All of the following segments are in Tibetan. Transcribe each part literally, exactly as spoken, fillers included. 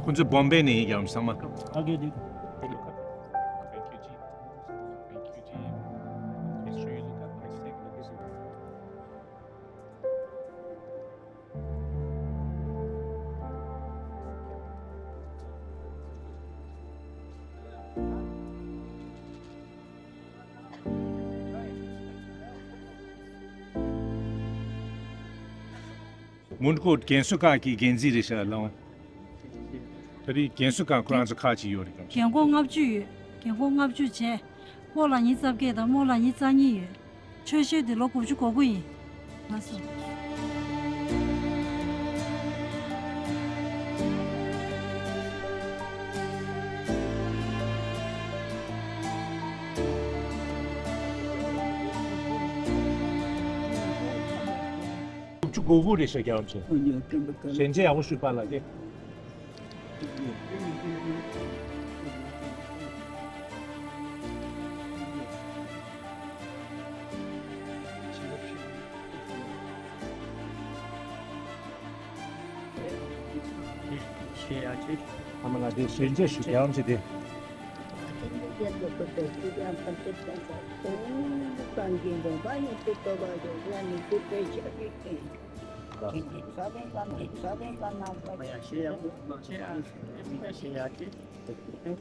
ཁོང་ཚོ་བོམ་བེ་ནས་ཡིན་ཀྱང་ཚང་མ། མོན་གྷོ་རྒན་གསོ་ཁང་གི་འགན་འཛིན་རེད་ཤག་ལགས། ད་རེས་རྒན་གསོ་ཁང་ཁོ་རང་ཚོ་ཁག་ཅིག་ཡོད་རེད་ཀྱང་། རྒན་འཁོགས་ལྔ་བཅུ་ཡོད། རྒན་འཁོགས་ལྔ་བཅུ་བྱས། རྨོ་ལགས་ཉིས་རྩ་བརྒྱད་དང་རྨོ་ལགས་ཉིས་རྩ་གཉིས་ཡོད། ཆོས་ཤེས་དེ་ལོ་དགུ་བཅུ་གོ་དགུ་ཡིན། ལགས་སོ། དགུ་བཅུ་གོ་དགུ་རེད་ཤག་རྒྱལ་བ་མཆོག་ཞལ་མཇལ་ཡག་པོ་ཞུས་པ་ལགས་ཀྱེ། ཨ་མ་ལགས་དེ་ཞལ་མཇལ་ཞུ་རྒྱལ་བ་མཆོག་དེ།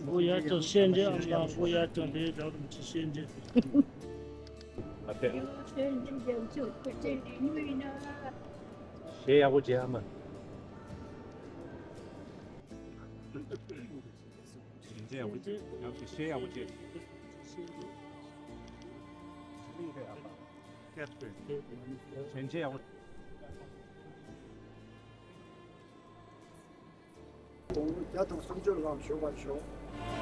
བུ་ཡར་ཙམ་བཤད་འདྲེ་ཨ་མ་ལགས། བུ་ཡར་ཙམ་དེ་རང་རང་ཅི་བཤད་འདྲེ། ཞེ་ཡག་པོ་བྱེད་ཨ་མ། ཞེ་ཡག་པོ་བྱེད། ཡག་ཞེ་ཡག་པོ་བྱེད། ཞེ་ཡག་པོ། དགུང་ལོ་བརྒྱ་དང་སུམ་ཅུ་ལ་བཞུགས་པར་ཤོག།